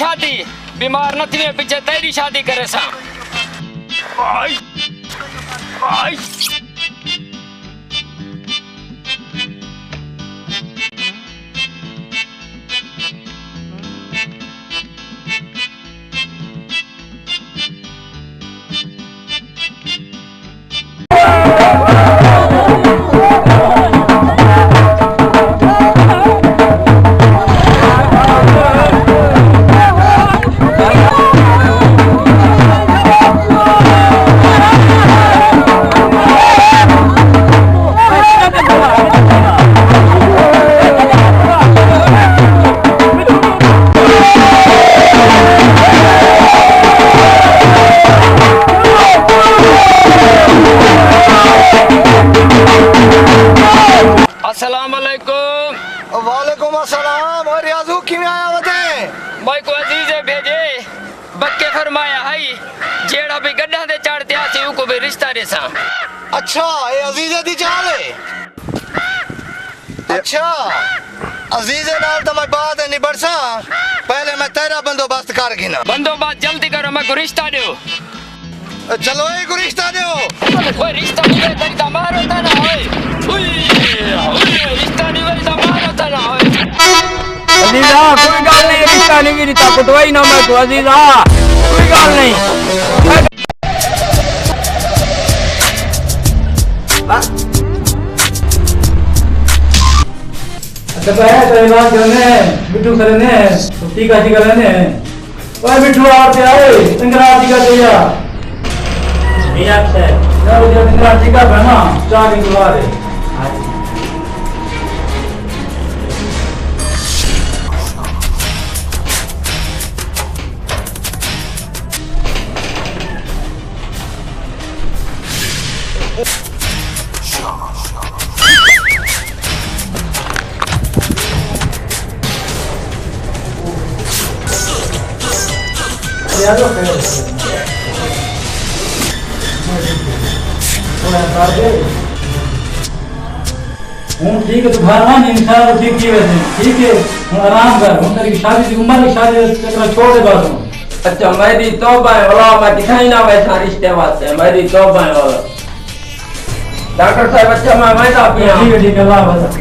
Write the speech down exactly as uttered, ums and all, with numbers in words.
شادی، بیمار نہ تھیویں، پچھے تیݙی شادی کریساں۔ السلام علیکم۔ وعلیکم السلام۔ او ریاضو، کیویں آیا وتے؟ میکوں عزیزے بھیجے، بکے فرمایا ہئی، جیڑھا بھی گݙاں تے چڑھ تے آسی، اوکوں بھی رشتہ ݙیساں۔ اچھا، اے عزیزے دی چال ہے؟ اچھا، عزیزے نال تاں میں بعد نبڑساں، پہلے میں تیݙا بندوبست کر گھناں۔ بندوبست جلدی کرو، میکوں رشتہ ݙیو۔ چلو، اے کوں رشتہ ݙیو۔ کوئی رشتہ نہیں ہے، تیݙی تاں مہر ہوتا نہ ہوئے۔ اوئے، اوئے، رشتہ نہیں، تیݙی تاں مہر ہوتا نہ ہوئے۔ عزیزا، کوئی ڳالھ نہیں، رشتہ نہیں، میݙی تاں کٹوائی نہ میکوں، عزیزا، کوئی ڳالھ نہیں۔ اچھا، پہلے تو علاج کرنے ہیں، مٹھو کرنے ہیں، ٹیکا ٹیکا لینے ہیں۔ اوئے مٹھو، آ تے آئے، تنگرا ٹیکا دے آ۔ میاں صاحب۔ یار، وہ جو تنگرا ٹیکا پہنا، چار دن بعد ہے۔ ہوں ٹھیک ہے، تو گھر ونڄ، انشاءاللہ ٹھیک تھی ویسے۔ ٹھیک ہے، ہوں آرام کر، ہوں تیری شادی دی عمر، شادی دا چکر چھوڑ دے بس ہوں۔ اچھا، میݙی توبہ ہے، ولا میں کتھائیں نہ ویساں رشتے واسطے، میݙی توبہ ہے ولا۔ ڈاکٹر صاحب، اچھا میں ویندا پیاں۔ ٹھیک ہے، ٹھیک ہے، اللہ حافظ۔